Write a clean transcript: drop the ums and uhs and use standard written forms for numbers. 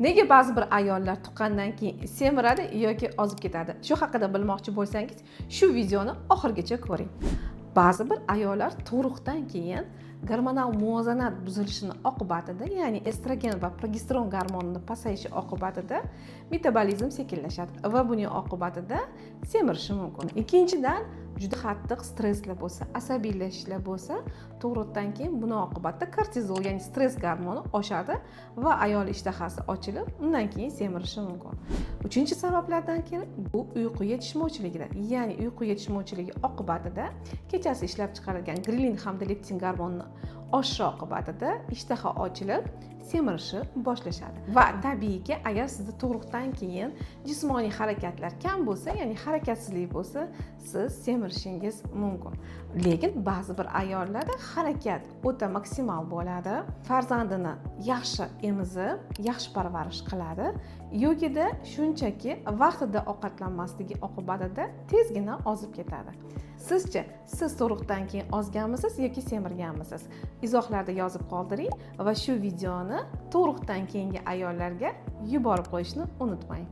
Nega ba'zi bir ayollar tuqqandan keyin semiradi yoki ozib ketadi? Shu haqida bilmoqchi bo'lsangiz, shu videoni oxirigacha ko'ring. Ba'zi bir ayollar tug'ruqdan keyin gormonal muvozanat buzilishini oqibatida, ya'ni estrogen va progesteron gormonini pasayishi oqibatida metabolizm sekinlashadi va buning oqibatida semirishi mumkin. Ikkinchidan, juda qattiq stresslar bo'lsa, asabiylashishlar bo'lsa, tug'ruqdan keyin buni oqibatida kortizol, ya'ni stress gormoni oshadi va ayol ishtahasi ochilib, undan keyin semirishi mumkin. Uchinchi sabablardan keyin bu uyqu yetishmovchiligidan, ya'ni uyqu yetishmovchiligi oqibatida kechasi ishlab chiqarilgan grelin hamda leptin gormonini oshishi oqibatida ishtaha ochilib, semirishi boshlashadi. Va tabiiyki, agar sizda tug'ruqdan keyin jismoniy harakatlar kam bo'lsa, ya'ni harakatsizlik bo'lsa, siz semirishingiz mumkin. Lekin ba'zi bir ayollarda harakat o'ta maksimal bo'ladi, farzandini yaxshi emizib, yaxshi parvarish qiladi yokida shunchaki vaqtida ovqatlanmasligi oqibatida tezgina ozib ketadi. Sizchi, siz tug'ruqdan keyin ozganmisiz yoki semirganmisiz? Izohlarda yozib qoldiring va shu videoni tug'ruqdan keyingi ayollarga yuborib qo'yishni unutmang.